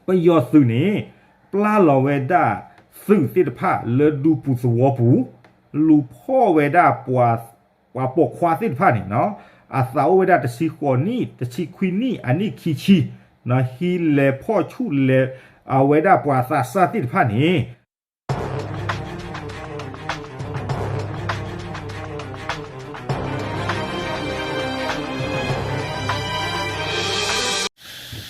ပယီၤသုးန့ၣ် ပျၢ်လီၤဝဲဒၣ်သုးသ့ၣ်တဖၣ်လၢဒူပူၤသဝီပူၤ, လူၤဖီၣ်ဝဲဒၣ်ပှၤပိာ်ခွါသ့ၣ်တဖၣ်န့ၣ် အသးအိၣ်ဝဲဒၣ်တဆံဃိးနံၣ် တဆံခွံနံၣ် အနံၣ်ခံဆံ, ဟံးလဲၤဖီၣ်ဆူၣ်လဲၤ အဝဲဒၣ်ပှၤသးစၢ်သ့ၣ်တဖၣ်န့ၣ်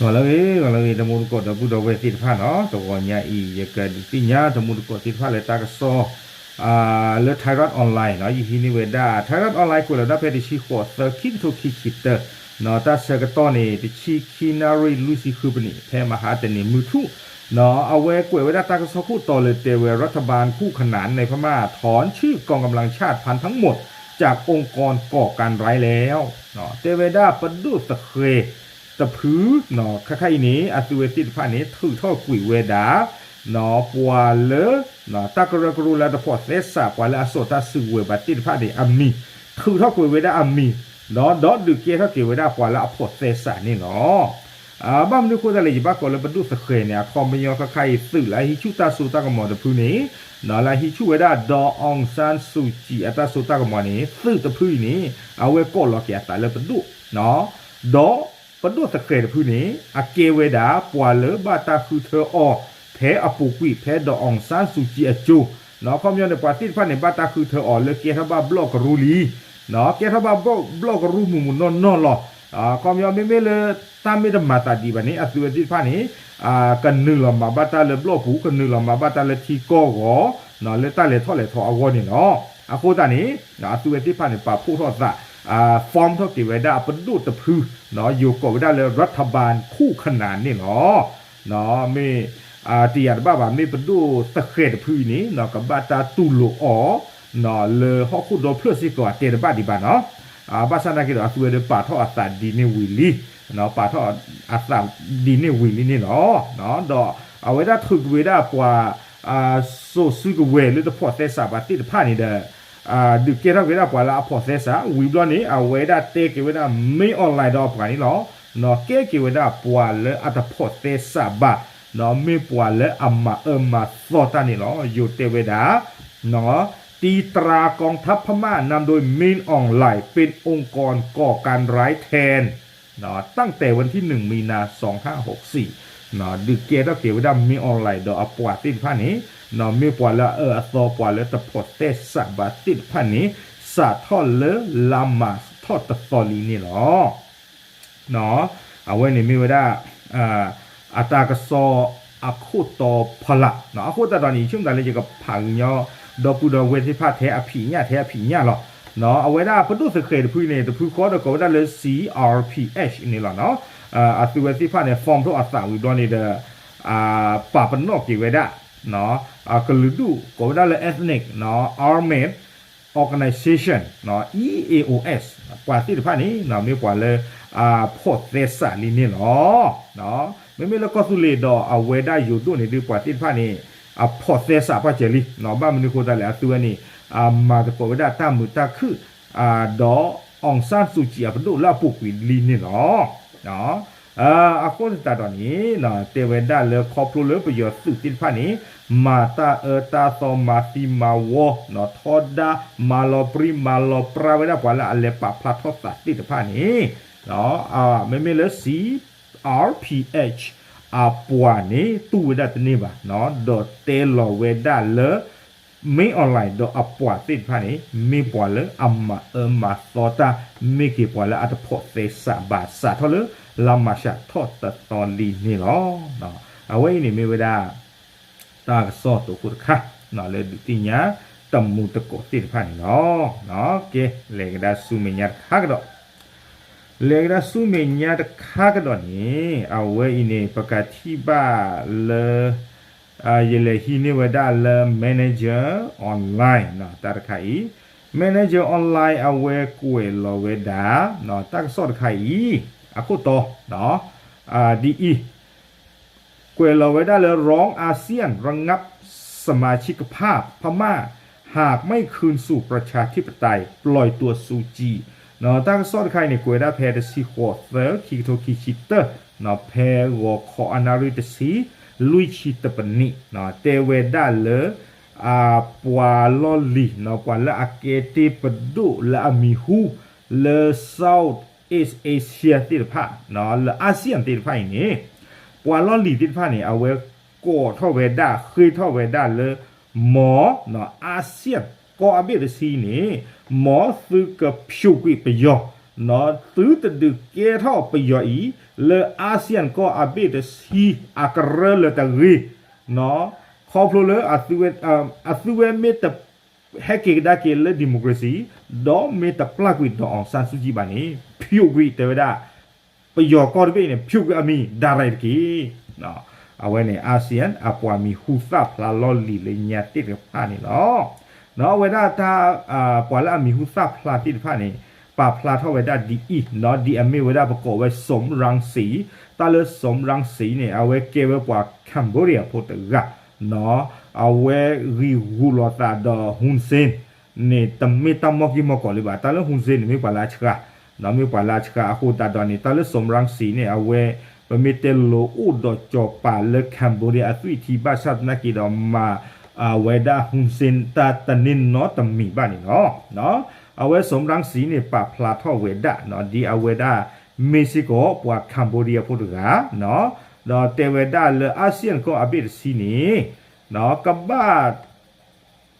ဂီၤလၢအဂ့ၤ ဂီၤလၢအဂ့ၤ တမူတကိးဒီပုၢ်ဒီဝဲၢ်သ့ၣ်တဖၣ်နီၤ, တဂီၤညါအံၤ ယကဒုးသ့ၣ်ညါတမူတကိးသ့ၣ်တဖၣ်လၢတၢ်ကစီၣ် လၢ Thairath Online နီၤ, ယဟံးန့ၢ်ဝဲဒၣ် Thairath Online ကွဲးလီၤတၢ်ဖဲတဆံဃိးသၢ ခံကထိခံဆံတၢ နီၤ, တၢ်ဆၢကတီၢ်န့ၣ် တဆံခံနၣ်ရံၣ်လွံၢ်ဆံဃုပနံး ဖဲမဟါတနံၤမုၢ်ထူၣ် နီၤ, အဝဲကွဲးဝဲဒၣ်တၢ်ကစီၣ်ခိၣ်တီလၢတဲဝဲ รัฐบาลคู่ขนานในพม่าถอนชื่อกองกำลังชาติพันทั้งหมดจากองค์กรก่อการร้ายแล้ว တဲဝဲဒၣ်ပဒိၣ်သဃဲၤတဖု ခဲခါအံၤန့ၣ် အသုဝဲသ့ၣ်တဖၣ်န့ၣ် ထုးထီၣ်ကွံာ်ဝဲဒၣ် ပှၤလၢ တၢ်ကရၢကရိလၢတဖိးသဲစး ပှၤလၢအစိာ်တၢ်စုကဝဲၤဘၣ်သ့ၣ်တဖၣ်န့ၣ် အမံၤ ထုးထီၣ်ကွံာ်ဝဲဒၣ်အမံၤ ဒီးဒုးကဲထီၣ်က့ၤဝဲဒၣ်ပှၤလၢအဖိးသဲစးန့ၣ်လီၤ. ဘၣ်မနုၤအဃိသတးလဲၣ် ယဘၣ်ကိးလၢပဒိၣ်သဃဲၤန့ၣ် အခီပညီခဲခါအံၤ သုးလၢအဟံးဆူၣ်တၢ်စိတၢ်ကမီၤတဖုန့ၣ် လၢအဟံးဆူၣ်ဝဲဒၣ် ဒီး အောင်ဆန်းစုကြည် အတၢ်စိတၢ်ကမီၤန့ၣ် သုးတဖုအံၤန့ၣ် အဝဲကိးလီၤက့ၤအသးလၢပဒိၣ် ဒီးပဒိၣ်သဃဲၤတဖုန့ၣ် အကဲဝဲဒၣ်ပှၤလၢဘၣ်တၢ်ဃုထၢအီၤ ဖဲအပူၤကွံာ် ဖဲဒီး အောင်ဆန်းစုကြည် အစိၤ အခီပညီန့ၣ် ပှၤသ့ၣ်တဖၣ်န့ၣ် ဘၣ်တၢ်ဃုထၢအီၤလၢကဲထီၣ်ဘၣ်ဘျီၣ်ကရူၢ်လံ ကဲထီၣ်ဘၣ်ဘျီၣ်ကရူၢ်မုၢ်မုၢ်နီၢ်နီၢ်လီၤ. အခီပညီမ့မ့ၢ်လၢတၢ်မ့ၢ်တမၤသးဒံးဘၣ်န့ၣ် အသုဝဲသ့ၣ်တဖၣ်န့ၣ် ကနုာ်လီၤမၤဘၣ်တၢ်လၢဘျီၣ်ပူၤ ကနုာ်လီၤမၤဘၣ်တၢ်လၢထံကီၢ်ဂီၤ လၢတၢ်လဲၤထီၣ်လဲၤထီအဂီၢ်န့ၣ်လီၤ. အဃိသတးန့ၣ် အသုဝဲသ့ၣ်တဖၣ်န့ၣ် ပာ်ဖှိၣ်ထီၣ်အသး form ထီၣ်က့ၤဝဲဒၣ်အပဒိၣ်တဖု ယိၤကိးဝဲဒၣ်လၢ รัฐบาลคู่ขนาน န့ၣ်လီၤ. မ့ၢ် တယာ်တဘၣ်ဘၣ် မ့ၢ်ပဒိၣ်သဃဲၤတဖုအံၤန့ၣ် ကဘၣ်တၢ်တူၢ်လိာ်အီၤ လၢဟီၣ်ခိၣ်ဒီဖျၢၣ်စ့ၢ်ကီးအတဲတဘၣ်ဒံးဘၣ်နီၤ. ဘၣ်ဆၣ်သနာ်က့ဒီး အသုဝဲဒၣ်ပာ်ထီၣ်အသးဒ်န့ၣ်ဝံၤလံ ပာ်ထီၣ်အသးဒ်န့ၣ်ဝံၤလံန့ၣ်လီၤ. ဒီးအဝဲဒၣ်ထုးကွံာ်ဝဲဒၣ်ပှၤ စိာ်စုကဝဲၤလၢတဖိးသဲစးဘၣ်သ့ၣ်တဖၣ်န့ၣ်ဒီး ဒုးကဲထီၣ်က့ၤဝဲဒၣ်ပှၤလၢအဖိးသဲစး ဝံၤဘျီန့ၣ် အဝဲဒၣ်တဲက့ၤဝဲဒၣ် မင်းအောင်လှိုင် ဒီးအပှၤန့ၣ်လီၤ. ကဲက့ၤဝဲဒၣ်ပှၤလၢအတဖိးသဲစးဘၣ် မ့ၢ်ပှၤလၢအမၤအၢမၤသီတၢ်န့ၣ်လီၤ. ယိၤတဲဝဲဒၣ် ตีตรากองทัพพม่านำโดยมินออนไลน์เป็นองค์กรก่อการร้ายแทน ตั้งแต่วันที่หนึ่ง มีนา สองห้าหกสี่ ဒုးကဲထီၣ်က့ၤဝဲဒၣ် မင်းအောင်လှိုင် ဒီးအပှၤသ့ၣ်တဖၣ်န့ၣ် မ့ၢ်ပှၤလၢအအၢအသီ ပှၤလၢတဖိးသဲစးဘၣ်သ့ၣ်တဖၣ်န့ၣ် စးထီၣ်လၢလါမၢ်ၡးထီၣ်တသီလံန့ၣ်လီၤ. အဝဲန့ၣ်မ့ၢ်ဝဲဒၣ် အတၢ်ကစီၣ်အခိၣ်တီဖီလာ် အဃိသတးဒီးန့ၣ် ယဆိကမိၣ်သးလၢယကဖးကညီ ဒီပုၢ်ဒီဝဲၢ်သ့ၣ်တဖၣ်ထဲအဖံးညၣ်ထဲအဖံးညၣ်လီၤ. အဝဲဒၣ်ပဒိၣ်သဃဲၤတဖုန့ၣ် တဖုဃီဒီးကိးဝဲဒၣ်လၢ C R P H န့ၣ်လီၤ. အသုဝဲသ့ၣ်တဖၣ်န့ၣ် form ထီၣ်အသးဝံၤဘျီန့ၣ်ဒီး ပာ်ပနီၣ်က့ၤဝဲဒၣ် ကလုာ်ဒူၣ်ကိးဝဲဒၣ်လၢ Ethnic Armed Organization E A O S ပှၤသ့ၣ်တဖၣ်န့ၣ် မ့ၢ်ပှၤလၢ ဖိးသဲစးလံန့ၣ်လီၤ. မ့မ့ၢ်လၢကီၢ်သူလ့ၤဒီးအဝဲဒၣ်ယိၤဒိၣ်န့ၣ်ဒုး ပှၤသ့ၣ်တဖၣ်န့ၣ် အဖိးသဲစးပှၢ်စၢၤလံ. ဘၣ်မနုၤအဃိသတးလဲၣ် အသုဝဲန့ၣ် မၤသကိးဝဲဒၣ်တၢ်မုာ်တၢ်ခုၣ် ဒီး အောင်ဆန်းစုကြည် အပဒိၣ်လၢအပူၤကွံာ်လံန့ၣ်လီၤ. အဃိသတးဒီးန့ၣ် တဲဝဲဒၣ်လၢခီဖျိလၢပယီၤသုးသ့ၣ်တဖၣ်န့ၣ် မၤတၢ်အၢတၢ်သီမၤသံမၤဝီ ထီဒါမၤလီၤပြံမၤလီၤပြါဝဲဒၣ်ပှၤလၢအလဲၤပာ်ဖျါထီၣ်သးသ့ၣ်တဖၣ်န့ၣ် မ့မ့ၢ်လၢ C R P H အပှၤန့ၣ် တူၢ်ဝဲဒၣ်တန့ၢ်ဘၣ် ဒီးတဲလီၤဝဲဒၣ်လၢ မင်းအောင်လှိုင် ဒီးအပှၤသ့ၣ်တဖၣ်န့ၣ် မ့ၢ်ပှၤလၢအမၤအၢမၤသီတၢ် မ့ၢ်က့ၤပှၤလၢအတဖိးသဲစးဘၣ် စးထီၣ်လၢလါမၢ်ၡးထီၣ်တသီလံန့ၣ်လီၤ. အဝဲအံၤန့ၣ်မ့ၢ်ဝဲဒၣ် တၢ်ကစီၣ်တိၤခိၣ်တခါ လၢဒုးသ့ၣ်ညါ တမူတကိးသ့ၣ်တဖၣ်န့ၣ်လီၤ. ကဲ လဲၤကဒါဆူမဲာ်ညါတခါကဒီး လဲၤကဒါဆူမဲာ်ညါတခါကဒီးန့ၣ် အဝဲအံၤန့ၣ် ပကထံၣ်ဘၣ်လၢ ယလဲၤဟံးန့ၢ်ဝဲဒၣ်လၢ Manager Online တၢ်တခါအံၤ Manager Online အဝဲကွဲးလီၤဝဲဒၣ် တၢ်ကစီၣ်တခါအံၤ အခိၣ်တီ ဒ်အံၤ ကွဲးလီၤဝဲဒၣ်လၢ ร้องอาเซียนระงับสมาชิกภาพพม่า หากไม่คืนสู่ประชาธิปไตย ปล่อยตัวซูจี တၢ်ကစီၣ်တခါအံၤန့ၣ် ကွဲးဒၣ်ဖဲတဆံဃိးသၢ ခံကထိခံဆံတၢ ဖဲဂီၤခီအနၣ်ရံၣ်တဆံ လွံၢ်ဆံတပနံး တဲဝဲဒၣ်လၢ ပှၤလီၢ်လံၤ ပှၤလၢအကဲတ့ၢ်ပဒိၣ်လၢအမံၤဟူ လၢ Southeast Asia သ့ၣ်တဖၣ် လၢ ASEAN သ့ၣ်တဖၣ်အံၤန့ၣ် ပှၤလီၢ်လံၤသ့ၣ်တဖၣ်န့ၣ် အဝဲကိးထီၣ်ဝဲဒၣ် ဃ့ထီၣ်ဝဲဒၣ်လၢ မ် ASEAN ကီၢ်အဘ့ၣ်တဆံန့ၣ် မ်သုကဖျိးကွံာ်ပယီၤ သုတဒုးကဲထီၣ်ပယီၤအံၤ လၢ ASEAN ကီၢ်အဘ့ၣ်တဆံ အကရၢလၢတဂ့ၤ ခီဖျိလၢ အသုဝဲမ့ၢ်တ ဟဲက့ၤကဒါက့ၤလၢ democracy ဒီးမ့ၢ်တပျၢ်ကွံာ် ဒေါ်အောင်ဆန်းစုကြည် ဘၣ်န့ၣ် ဖျိးကွံာ်တဲဝဲဒၣ် ပယီၤကီၢ်တဘ့ၣ်အံၤန့ၣ် ဖျိးကွံာ်အမံၤ direct တက့ၢ်. အဝဲန့ၣ် ASEAN အပှၤမံၤဟူသၣ်ဖျါလီၢ်လံၤလၢညါသ့ၣ်တဖၣ်န့ၣ်လီၤ. အဝဲဒၣ်တၢ် ပှၤလၢအမံၤဟူသၣ်ဖျါသ့ၣ်တဖၣ်န့ၣ် ပာ်ဖျါထီၣ်ဝဲဒၣ်ဒ်အံၤ ဒ်အမ့ၢ်ဝဲဒၣ်ပကိးဝဲ Somran Sing တၢ်လၢ Somran Sing န့ၣ် အဝဲကဲဝဲပှၤ Cambodia ဖိတဂၤ အဝဲဂံာ်ဂူာ်လိာ်သးဒီး Hun Sen န့ၣ် တမ့ၢ်တၢ်မီၢ်ကံၢ်မီၢ်ကီးလၢၤဘၣ်. တၢ်လၢ Hun Sen န့ၣ် မ့ၢ်ပှၤလၢအဆှး မ့ၢ်ပှၤလၢအဆှးအဃိသတးဒီးန့ၣ် တၢ်လၢ Somran Sing န့ၣ် အဝဲ ပမ့ၢ်တဲလိၤအိၣ်ဒီးစီၤပၤလၢ Cambodia အသွံၣ်ထံ ဘၣ်ဆၣ်သနာ်က့ဒီးမၤ အဝဲဒၣ် Hun Sen တၢ်တန့ၢ်နီတမံၤဘၣ်န့ၣ်လီၤ. အဝဲ Somran Sing န့ၣ် ပာ်ဖျါထီၣ်ဝဲဒၣ် ဒ်အဝဲဒၣ် မ့ၢ်စ့ၢ်ကီးပှၤ Cambodia ဖိတဂၤ ဒီးတဲဝဲဒၣ်လၢ ASEAN ကီၢ်အဘ့ၣ်တဆံန့ၣ် ကဘၣ်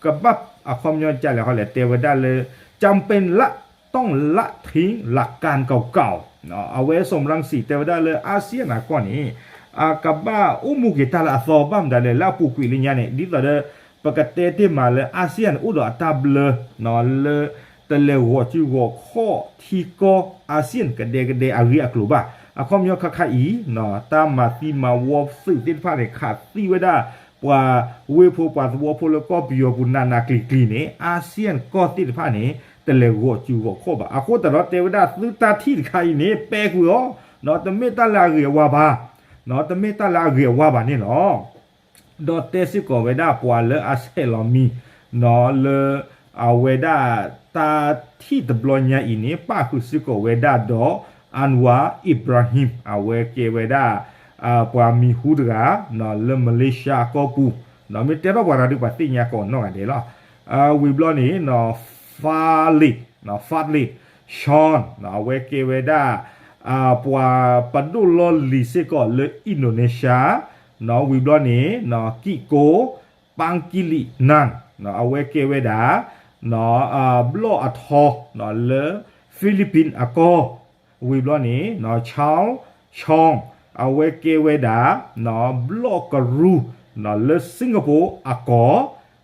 ကဘၣ်အခီပညီဒ်လဲၣ်ဃီလဲၣ် တဲဝဲဒၣ်လၢ จำเป็นละ ต้องละทิ้งหลักการเก่าๆ အဝဲ Somran Sing တဲဝဲဒၣ်လၢ ASEAN အကီၢ်န့ၣ် အကဘၣ်အိၣ်မူက့ၤတၢ်လၢအသီ ဘၣ်မတၤလဲၣ် လၢအပူၤကွံာ်လၢညါန့ၣ် ဒ်သိးဒီး ပကတဲတ့ၢ်မးလၢ ASEAN အိၣ်ဒီးအတၢ်ဘျၢ လၢ တလဲၤဂီၤစုဂီၤခီၣ်ထံကီၢ် ASEAN ကဒဲကဒဲအဂ့ၢ်အကျိၤဘၣ်. အခီပညီခါခါအံၤ တၢ်မၤသံမၤဝီသုးသ့ၣ်တဖၣ်န့ၣ် ခးသံဝဲဒၣ် ပှၤဝ့ၢ်ဖိပှၤသဝီဖိလၢကီၢ်ပယီၤပူၤနးနးကျံၤကျံၤန့ၣ် ASEAN ကီၢ်သ့ၣ်တဖၣ်န့ၣ် တလဲၤဂီၤစုဂီၤခီၣ်ဘၣ်. အဃိသတးဒီးတဲဝဲဒၣ်သုတၢ်ထံၣ်တခါအံၤန့ၣ် ပဲကွံာ်အီၤ တမ့ၢ်တၢ်လၢအဂ့ၤအဝါဘၣ် တမ့ၢ်တၢ်လၢအဂ့ၤအဝါဘၣ်န့ၣ်လီၤ. ဒီးတဲစ့ၢ်ကီးဝဲဒၣ်ပှၤလၢအဆဲးလီၤမံၤ လၢ အဝဲဒၣ်တၢ်ထံၣ်တဘျီညါအံၤန့ၣ် ပၣ်ဃုာ်စ့ၢ်ကီးဝဲဒၣ်ဒီး Anwar Ibrahim အဝဲကဲဝဲဒၣ် ပှၤမံၤဟူတဂၤ လၢ Malaysia အကီၢ်ပူၤ မ့ၢ်တဲထီၣ်ပှၤတဂၤဒုးပှၤသ့ၣ်ညါကိးနီၢ်ဂၤဒဲးလီၤ. ဝံၤဘျီန့ၣ် Fahd Fadli Zon အဝဲကဲဝဲဒၣ် ပှၤပဒိၣ်လီၢ်လံၤစ့ၢ်ကီးလၢ Indonesia ဝံၤဘျီန့ၣ် Kiko Pangilinan အဝဲကဲဝဲဒၣ် ဘျီၣ်အထီ လၢ Philippines အကီၢ် ဝံၤဘျီန့ၣ် Chow Chong အဝဲကဲဝဲဒၣ် ဘျီၣ်ကရူၢ် လၢ Singapore အကီၢ်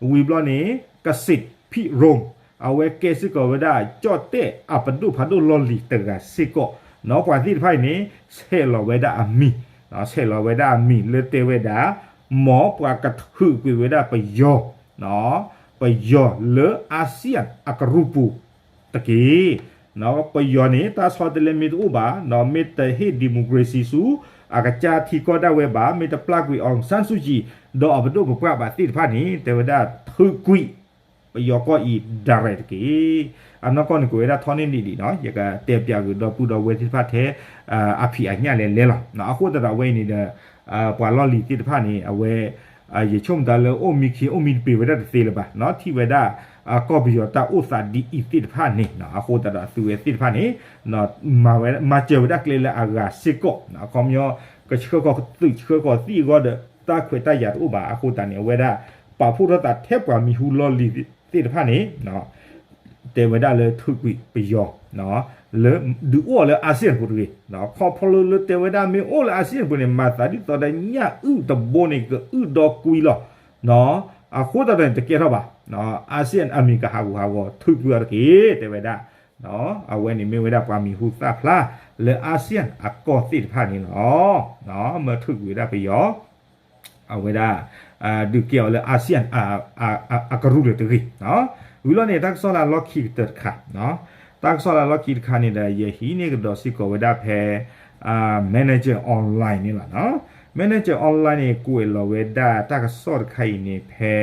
ဝံၤဘျီန့ၣ် Kasit Phiromh အဝဲကဲစ့ၢ်ကီးဝဲဒၣ် ကၠီၣ်တဲၣ်အပဒိၣ်ဖးဒိၣ်လီၢ်လံၤတဂၤစ့ၢ်ကီး ပှၤသ့ၣ်တဖၣ်အံၤန့ၣ် ဆဲးလီၤဝဲဒၣ်အမံၤ ဆဲးလီၤဝဲဒၣ်အမံၤလၢတဲဝဲဒၣ် မ်ပှၤကထုးကွံာ်ဝဲဒၣ်ပယီၤ ပယီၤလၢ ASEAN အကရူၢ်ပူၤတက့ၢ်. ပယီၤန့ၣ် တၢ်ဆီတလဲမ့ၢ်တအိၣ်ဘၣ် မ့ၢ်တဟ့ၣ် democracy ဆူ အကစၢ်ထံကီၢ်ဒၣ်ဝဲဘၣ် မ့ၢ်တပျၢ်ကွံာ် အောင်ဆန်းစုကြည် ဒီးအပဒိၣ်ပပှၢ်ဘၣ်သ့ၣ်တဖၣ်န့ၣ် တဲဝဲဒၣ်ထုးကွံာ် ပယီၤကီၢ်အံၤ direct တက့ၢ်. အနီၢ်ကီၢ်န့ၣ်ကွဲးဝဲဒၣ်ထီန့ၢ်ဒံးဒံးနီၤ ယကတဲပၠးဂ့ၤဒီပုၢ်ဒီဝဲၢ်သ့ၣ်တဖၣ်ထဲ အဖံးအညၣ်လဲၤလဲၤလီၤ. အဃိသတးဒီးအဝဲအံၤန့ၣ်ဒီး ပှၤလီၢ်လံၤသ့ၣ်တဖၣ်န့ၣ် အဝဲ ယဆိကမိၣ်တၢ်လၢအိၣ်မံခံအိၣ်မံတပ့ၤဝဲဒၣ်တသ့လၢၤဘၣ် ထံၣ်ဝဲဒၣ် ကီၢ်ပယီၤတၢ်အိၣ်သးဒ်အံၤသ့ၣ်တဖၣ်န့ၣ် အဃိသတးဒီးအသုဝဲသ့ၣ်တဖၣ်န့ၣ် မၤစၢၤဝဲဒၣ်ကျဲလၢအဂၤစ့ၢ်ကီး အခီပညီ ကဆှၢဃီၤသုးဆှၢဃီၤသံအဂီၢ်ဒီး တၢ်ခွဲးတၢ်ယာ်တအိၣ်ဘၣ် အဃိသတးန့ၣ် အဝဲဒၣ် ပာ်ဖှိၣ်ထီၣ်သးထဲပှၤမံၤဟူလီၢ်လံၤသ့ၣ်တဖၣ်န့ၣ် တဲဝဲဒၣ်လၢထုးကွံာ်ပယီၤ လၢဒုးအိၣ်အီၤလၢ ASEAN ပူၤတဂ့ၤ ခီဖျိလၢတဲဝဲဒၣ်မ့ၢ်အိၣ်လၢ ASEAN ပူၤန့ၣ် မၤသးဒ်သိးဒီးညၣ်အုၣ်တဘိန့ၣ် ကအုၣ်ဒီကွံလီၤ. အဃိသတးဒီးန့ၣ်တကဲထီၣ်ဘၣ် ASEAN အမံၤကဟးဂူာ်ဟးဂီၤ ထုးကွံာ်အီၤတက့ၢ် တဲဝဲဒၣ် အဝဲန့ၣ်မ့ၢ်ဝဲဒၣ်ပှၤမံၤဟူသၣ်ဖျါလၢ ASEAN အကီၢ်သ့ၣ်တဖၣ်န့ၣ်လီၤ. မ့ၢ်ထုးကွံာ်ဝဲဒၣ်ပယီၤ အဝဲဒၣ် ဒုးကဲအီၤလၢ ASEAN အကရူၢ်လၢတဂ့ၤ ဝံၤလီၤန့ၣ် တၢ်ကစီၣ်လၢအလီၢ်ခံကတၢၢ်တခါ တၢ်ကစီၣ်လၢအလီၢ်ခံတခါန့ၣ်ဒီး ယဟံးန့ၢ်ကဒီးစ့ၢ်ကီးဝဲဒၣ်ဖဲ Manager Online န့ၣ်လီၤ. Manager Online န့ၣ် ကွဲးလီၤဝဲဒၣ်တၢ်ကစီၣ်တခါအံၤန့ၣ်ဖဲ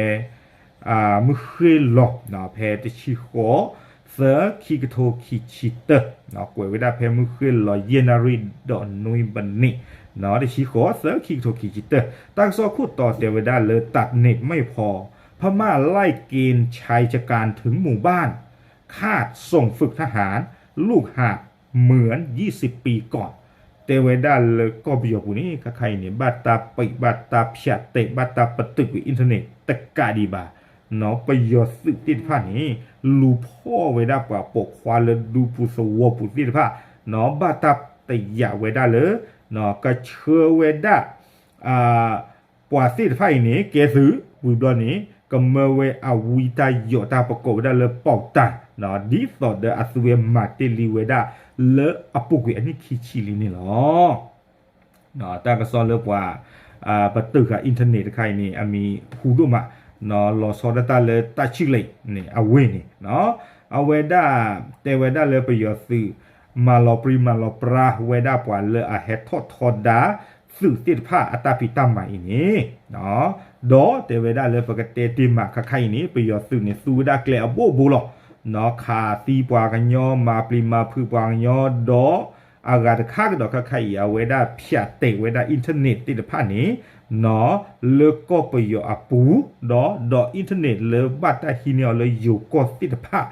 မုၢ်ဃ့ၢ်လီၤ ဖဲတဆံဃိး သၢ ခံကထိခံဆံတၢ ကွဲးဝဲဒၣ်ဖဲမုၢ်ဃ့ၢ်လီၤ ယဲၢ်နၣ်ရံၣ်ဒီးနွံမံးနံး တဆံဃိး သၢ ခံကထိခံဆံတၢ တၢ်ကစီၣ်ခိၣ်တီတဲဝဲဒၣ်လၢ ตัดเน็ตไม่พอ พม่าไล่เกณฑ์ชายชะกันถึงหมู่บ้าน ขาดส่งฝึกทหาร ลูกหาบเหมือนยี่สิบปีก่อน တဲဝဲဒၣ်လၢကီၢ်ပယီၤပူၤန့ၣ် ခဲခါအံၤန့ၣ် ဘၣ်တၢ်ပံး ဘၣ်တၢ်ဖၠးတဲာ် ဘၣ်တၢ်ပတုာ်ကွံာ် internet တကးဒံးဘၣ် ပယီၤသုးသ့ၣ်တဖၣ်န့ၣ် လူၤဖီၣ်ဝဲဒၣ်ပှၤပိာ်ခွါလၢဒူပူၤသဝီပူၤသ့ၣ်တဖၣ် ဘၣ်တၢ်တယာ်ဝဲဒၣ်လၢ ကဆှၢဝဲဒၣ် ပှၤသ့ၣ်တဖၣ်အံၤန့ၣ် ကဲသုး ဝံၤဘျီန့ၣ် ကမၢဝဲအဝံတၢ်ယိးတၢ် ပကိးဝဲဒၣ်လၢ ပေါက်တံ ဒ်သိးဒီးအသုဝဲမၤတ့ၢ်လံဝဲဒၣ်လၢအပူၤကွံာ်အနံၣ်ခံဆံလံန့ၣ်လီၤ. တၢ်ကစီၣ်လၢပှၤ ပတုာ်ဃာ် internet တခါအံၤန့ၣ် အမံၤဟူဒိၣ်မး လီၤဆီဒၣ်တၢ်လၢတၢ်ဆံၣ်လ့းန့ၣ် အဝ့ၢ်န့ၣ် အဝဲဒၣ်တဲဝဲဒၣ်လၢပယီၤသုး မၤလီၤပြံမၤလီၤပြါဝဲဒၣ်ပှၤလၢအဟဲထီၣ်ထီဒါ သုးသ့ၣ်တဖၣ်အတၢ်ဖံးတၢ်မၤအံၤန့ၣ် ဒီးတဲဝဲဒၣ်လၢပကတဲတ့ၢ်မး ခဲခါအံၤန့ၣ် ပယီၤသုးန့ၣ် သူဝဲဒၣ်ကျဲအဘိဘိလီၤ. ခးသံပှၤကညီ မၤပျံၤမၤဖုးပှၤကညီ ဒီးအဂၤတခါကဒီး ခဲခါအံၤ အဝဲဒၣ်ဖၠးတဲာ်ဝဲဒၣ် internet သ့ၣ်တဖၣ်န့ၣ် လၢကီၢ်ပယီၤအပူၤ ဒီး ဒီး internet လၢဘၣ်တၢ်ဟံးန့ၢ်အီၤလၢယိၤကီၢ်သ့ၣ်တဖၣ်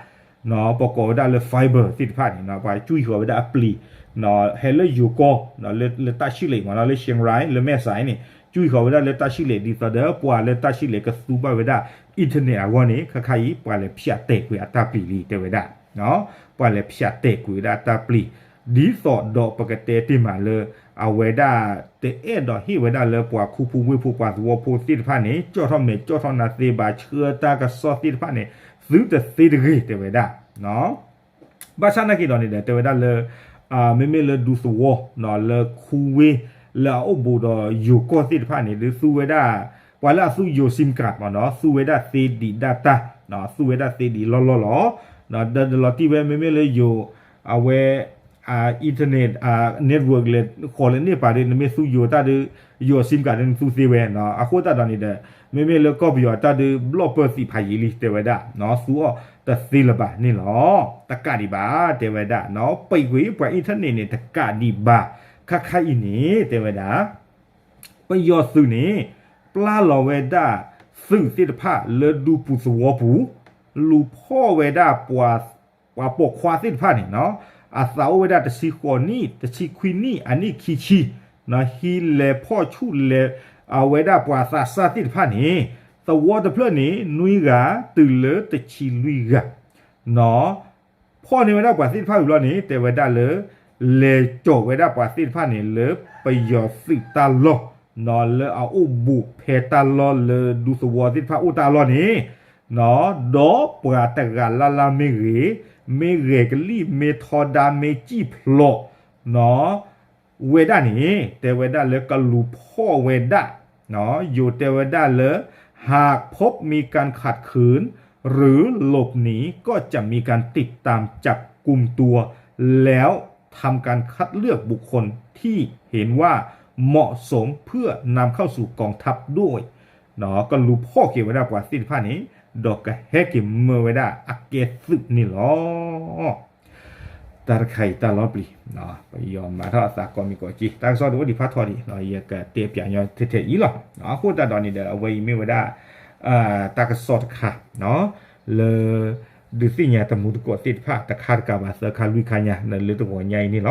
ပကိးဝဲဒၣ်လၢ fiber သ့ၣ်တဖၣ်န့ၣ် ပှၤကွံဃီၤဝဲဒၣ်အပျံၤ ဟဲလၢယိၤကီၢ် လၢတၢ်ဆံၣ်လ့းမး လၢ Chiang Rai လၢမဲၢ်စဲးန့ၣ် ကွံဃီၤဝဲဒၣ်လၢတၢ်ဆံၣ်လ့း ဒ်သိးဒီးပှၤလၢတၢ်ဆံၣ်လ့းကသူဘၣ်ဝဲဒၣ် internet အဂီၢ်န့ၣ် ခဲခါအံၤ ပှၤလဲၤဖၠးတဲာ်ကွံာ်အတၢ်ပျံၤလံ တဲဝဲဒၣ် ပှၤလဲၤဖၠးတဲာ်ကွံာ်ဝဲဒၣ်တၢ်ပျံၤ ဒ်သိးဒီးပကတဲတ့ၢ်မးလၢ အဝဲဒၣ်တအဲၣ်ဒိးဟ့ၣ်ဝဲဒၣ်လၢပှၤခူပူၤဝ့ၢ်ဖိပှၤသဝီဖိသ့ၣ်တဖၣ်န့ၣ် ကၠီၣ်ထီၣ်မဲာ်ကၠီၣ်ထီၣ်နါသ့ဘၣ် ဆှၢတၢ်ကစီၣ်သ့ၣ်တဖၣ်န့ၣ် သုတသ့တဂ့ၤ တဲဝဲဒၣ် ဘၣ်ဆၣ်နာ်က့ၤဒီးန့ၣ်ဒီး တဲဝဲဒၣ်လၢ မ့မ့ၢ်လၢဒူသဝီ လၢခူဝ့ၢ် လၢအအိၣ်ဘူးဒီးယိၤကီၢ်သ့ၣ်တဖၣ်န့ၣ် ဒုးသူဝဲဒၣ် ပှၤလၢအသူယိၤ SIM card မးနီၤ သူဝဲဒၣ်သ့ဒံးဒၣ်တၢ် သူဝဲဒၣ်သ့ဒံးလီၢ်လီၢ်လီၤ. ဒီးလီၤတံၢ်ဝဲ မ့မ့ၢ်လၢယိၤ အဝဲ internet network လဲၤဃီၤလၢန့ၢ်ပာ်ဒီး နမ့ၢ်သူယိၤတၢ်ဒီး ယိၤ SIM card ဒီးနသူသ့ဝဲ အဃိသတးဒီးန့ၣ်ဒီး မ့မ့ၢ်လၢကီၢ်ပယီၤတၢ်ဒီး ဘျီၣ်ပၢၢ်သံးဖးယံာ်လံ တဲဝဲဒၣ် သူအီၤတသ့လၢၤဘၣ်န့ၣ်လီၤ. တကးဒံးဘၣ် တဲဝဲဒၣ် ပံးကွံာ်ပှၤ internet န့ၣ် တကးဒံးဘၣ် ခဲခါအံၤန့ၣ် တဲဝဲဒၣ် ပယီၤသုးန့ၣ် ပျၢ်လီၤဝဲဒၣ် သုးသ့ၣ်တဖၣ်လၢဒူပူၤသဝီပူၤ လူၤဖီၣ်ဝဲဒၣ် ပှၤပိာ်ခွါသ့ၣ်တဖၣ်န့ၣ် အသးအိၣ်ဝဲဒၣ်တဆံဃိးနံၣ် တဆံခွံနံၣ် အနံၣ်ခံဆံ ဟံးလဲၤဖီၣ်ဆူၣ်လဲၤ အဝဲဒၣ်ပှၤသးစၢ်သ့ၣ်တဖၣ်န့ၣ် သဝီတဖျၢၣ်န့ၣ် နွံဂၤ တုၤလၢတဆံလွံၢ်ဂၤ ဖီၣ်န့ၢ်ဝဲဒၣ်ပှၤသ့ၣ်တဖၣ်ဝံၤဘျီန့ၣ် တဲဝဲဒၣ်လၢ လဲၤကၠီၤဝဲဒၣ်ပှၤသ့ၣ်တဖၣ်န့ၣ် လၢပယီၤသုးတၢ်လီၢ် လၢအအိၣ်ဘူးဖဲတၢ်လီၢ်လၢဒူသဝီသ့ၣ်တဖၣ်အိၣ်တၢ်လီၢ်န့ၣ် ဒီးပှၤတဂၤလၢ်လၢ်မ့ၢ်ဂ့ၤ, မ့ၢ်ဂဲၤကလံၣ် မ့ၢ်ထီဒါ မ့ၢ်စံၣ်ဖျိး ဝဲဒၣ်န့ၣ် တဲဝဲဒၣ်လၢကလူၤဖီၣ်ဝဲဒၣ် ယိၤတဲဝဲဒၣ်လၢ หากพบมีการขัดขืน หรือหลบหนี ก็จะมีการติดตามจับกุมตัว แล้วทำการคัดเลือกบุคคลที่เห็นว่าเหมาะสมเพื่อนำเข้าสู่กองทัพด้วย ကလူၤဖီၣ်က့ၤဝဲဒၣ်ပှၤသ့ၣ်တဖၣ်န့ၣ် ဒီးကဟဲက့ၤမၢဝဲဒၣ်အကဲသုးန့ၣ်လီၤ. တၢ်တခါအံၤတၢ်လီၤပျံၤ ပယီၤမၤထီၣ်အသးကိးမံၤကိးက့ၤ တၢ်ကစီၣ်ဒုးအိၣ်ဒံးဖးထီဒံး ယကတဲပၠးညီထဲထဲအံၤလီၤ. အဃိသတးဒီးန့ၣ်ဒီး အဝဲအံၤမ့ၢ်ဝဲဒၣ် တၢ်ကစီၣ်တခါ လၢ ဒုးသ့ၣ်ညါတမူတကိးသ့ၣ်တဖၣ် တခါတကးဘၣ်သၢခါလွံၢ်ခါညါ လၢတဂီၤညါအံၤန့ၣ်လီၤ.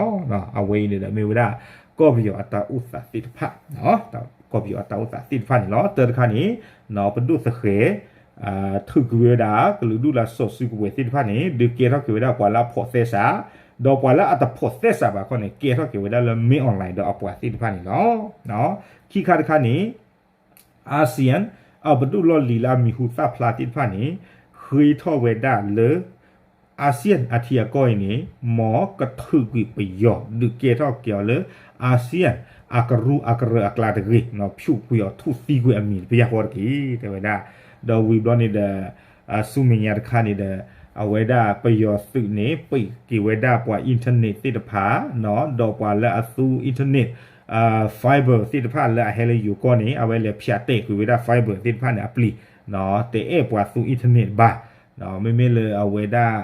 အဝဲအံၤန့ၣ်ဒီးမ့ၢ်ဝဲဒၣ် ကီၢ်ပယီၤအတၢ်အိၣ်သးသ့ၣ်တဖၣ် ကီၢ်ပယီၤအတၢ်အိၣ်သးသ့ၣ်တဖၣ်န့ၣ်လီၤ. တၢ်တခါန့ၣ် ပဒိၣ်သဃဲၤ ထုးကွံာ်ဝဲဒၣ် ကလုာ်ဒူၣ်လၢစီၤစုကဝဲၤသ့ၣ်တဖၣ်န့ၣ် ဒုးကဲထီၣ်က့ၤဝဲဒၣ်ပှၤလၢအဖိးသဲစး ဒီးပှၤလၢအတဖိးသဲစးဘၣ်ခီန့ၣ် ကဲထီၣ်က့ၤဝဲဒၣ်လၢ မင်းအောင်လှိုင် ဒီးအပှၤသ့ၣ်တဖၣ်န့ၣ်လီၤ. ခံခါတခါန့ၣ် ASEAN အပဒိၣ်လီၢ်လံၤလၢအမံၤဟူသၣ်ဖျါသ့ၣ်တဖၣ်န့ၣ် ဃ့ထီၣ်ဝဲဒၣ်လၢ ASEAN အထံအကီၢ်အံၤန့ၣ် မ်ကထုးကွံာ်ပယီၤ ဒုးကဲထီၣ်က့ၤအီၤလၢ ASEAN အကရူၢ်အကရၢအကျါတဂ့ၤ ဖျိးကွံာ်အီၤထူၣ်သံကွံာ်အမံၤတပယၢ်ဃီတက့ၢ် တဲဝဲဒၣ်. ဒီးဝံၤဘျီန့ၣ်ဒီး ဆူမဲာ်ညါတခါန့ၣ်ဒီး အဝဲဒၣ်ပယီၤသုးန့ၣ် ပံးက့ၤဝဲဒၣ်ပှၤ internet သ့ၣ်တဖၣ် ဒီးပှၤလၢအသူ internet fiber သ့ၣ်တဖၣ်လၢအဟဲလၢယိၤကီၢ်န့ၣ် အဝဲလဲၤဖၠးတဲာ်ကွံာ်ဝဲဒၣ် fiber သ့ၣ်တဖၣ်န့ၣ်အပျံၤ တအဲၣ်ပှၤသူ internet ဘၣ်. မ့မ့ၢ်လၢအဝဲဒၣ်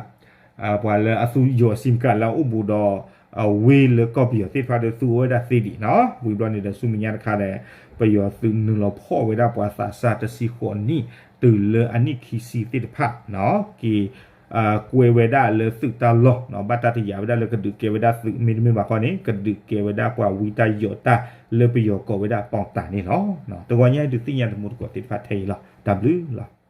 ပှၤလၢအသူယိၤအ SIM card လၢအအိၣ်ဘူးဒီး အဝ့ၢ်လၢကီၢ်ပယီၤသ့ၣ်တဖၣ်ဒီးသူအီၤဝဲဒၣ်သ့ဒံးနီၤ. ဝံၤဘျီန့ၣ်ဒီးဆူမဲာ်ညါတခါဒီး ပယီၤသုးနုာ်လီၤဖီၣ်ဝဲဒၣ်ပှၤသးစၢ်တဆံဃိးနံၣ် တုၤလၢအနံၣ်ခံဆံသ့ၣ်တဖၣ်နီၤ က့ၤ ကွဲဝဲဒၣ်လၢသုးတၢ်လီၢ်နီၤ ဘၣ်တၢ်တယာ်ဝဲဒၣ်လၢကဒုးကဲဝဲဒၣ်သုး မ့တမ့ၢ်ဘၣ်ခီန့ၣ် ကဒုးကဲဝဲဒၣ်ပှၤဝံတၢ်ယိးတၢ်လၢပယီၤကိးဝဲဒၣ်ပီၣ်တၢ်န့ၣ်လီၤ. တဂီၤညါအံၤဒုးသ့ၣ်ညါတမူတကိးသ့ၣ်တဖၣ်ထဲအံၤလီၤ. တၢ်ဘျုးလီၤ.